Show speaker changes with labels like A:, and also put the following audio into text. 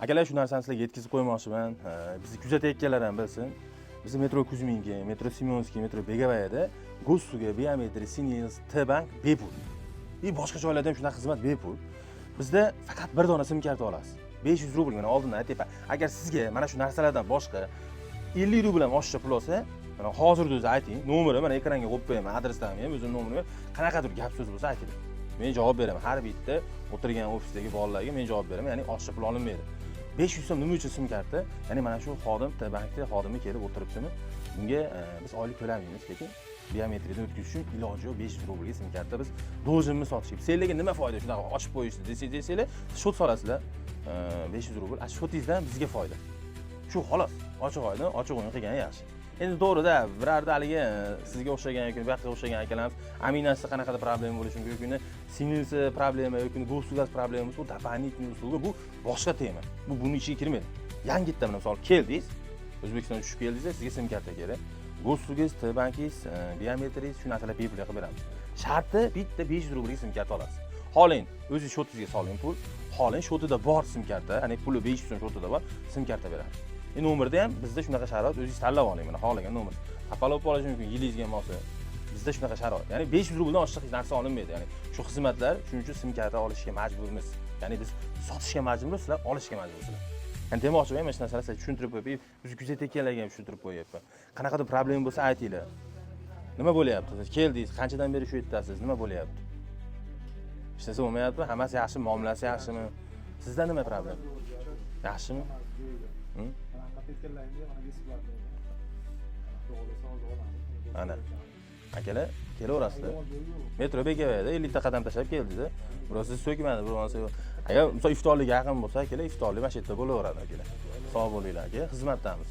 A: Akalar, shu narsani sizlarga yetkazib qo'ymoqchiman. Bizni kuzatayotganlar ham bilsin. Bizni metro Kuzminki, metro Simeonskiy, metro Begovayada госуслуги, biometriya, СНИЛС, T-bank bepul. И boshqa joylarda ham shunaqa xizmat bepul. Bizda faqat bir dona sim karta olasiz. 500 rubl, mana oldindan aytyapman. Agar sizga mana shu narsalardan boshqa 50 rubl ham oshiqcha pul olsa, mana hozirda o'zi ayting, nomeri mana ekranga qo'yib qo'yaman, adresdan ham o'zim nomerim, qanaqadir gap so'z bo'lsa aytinglar. Men javob beraman. Har bitta o'tirgan ofisdagi bolalarga men javob beraman, ya'ni oshiqcha pul olinmaydi. 500 so'm nima uchun sim karta? Ya'ni mana shu xodim, T-bankda xodimi kelib o'tiribdimi? Bunga biz oylik to'lamaymiz, lekin biometriyadan o'tkazish uchun iloji yo'q, 500 rublga sim karta biz должен miz sotishga. Senlarga nima foyda shunaqa ochib qo'yishni desanglar, счёт solasizlar, 500 rubl, a счёт ingizdan bizga foyda. Shu xolos, ochiq oydin, ochiq o'yin qilgani yaxshi. Endi to'g'rida, birorta haligi sizga o'xshagan yoki bu yoqqa o'xshagan akalarimiz aminasida qanaqadir problema bo'lishi mumkin yoki СНИЛС i problema yoki госуслуга si problema bo'lsa, u дополнительный услуга, bu boshqa tema. Bu buni ichiga kirmaydi. Yangitda mana misol keldingiz, O'zbekistonga tushib keldingiz, sizga sim karta kerak. Госуслуга ngiz, T-bankingiz, biometriyangiz, shu narsalar bepul qilib beramiz. Sharti bitta 500 rublga sim karta olasiz. Xohlang, o'zingiz счёт ingizga soling pul, xohlang счёт ida bor sim karta, ya'ni puli 500 so'm счёт ida bor, sim karta beramiz. E nomerda ham bizda shunaqa sharoit, o'zingiz tanlab oling, mana xohlagan nomer. Topalov olish mumkin, yilingizga mosi. Bizda shunaqa sharoit. Ya'ni 500 rubldan oshiq hech narsa olinmaydi. Ya'ni shu xizmatlar, shuning uchun sim karta olishga majburmiz. Ya'ni biz sotishga majburmiz, sizlar olishga majbursizlar. Ya'ni demoqchiman, mana shu narsani sizlarga tushuntirib qo'yib, bizni kuzatayotganlarga ham tushuntirib qo'yyapman. Qanaqadir problema bo'lsa aytinglar. Nima bo'lyapti? Siz keldingiz, qanchadan beri shu yerdasiz? Nima bo'lyapti? Hech narsa bo'lmayapti, hammasi yaxshi, muomalasi yaxshimi? Sizda nima problema? Yaxshimi? Hı?
B: Rahmat aytganlaringga, mana бесплатно. Xudo xohlasa, hozir olamiz.
A: Ana. Akalar, kelaverasizlar. Metro Begovayda 50 ta qadam tashlab keldingiz. Birov sizni so'kmadi, bir bo'lmasa. Agar misol iftorlik yaqin bo'lsa, akalar, iftorlik mana shu yerda bo'laveradi, akalar. Sog' bo'linglar, aka, xizmatdamiz.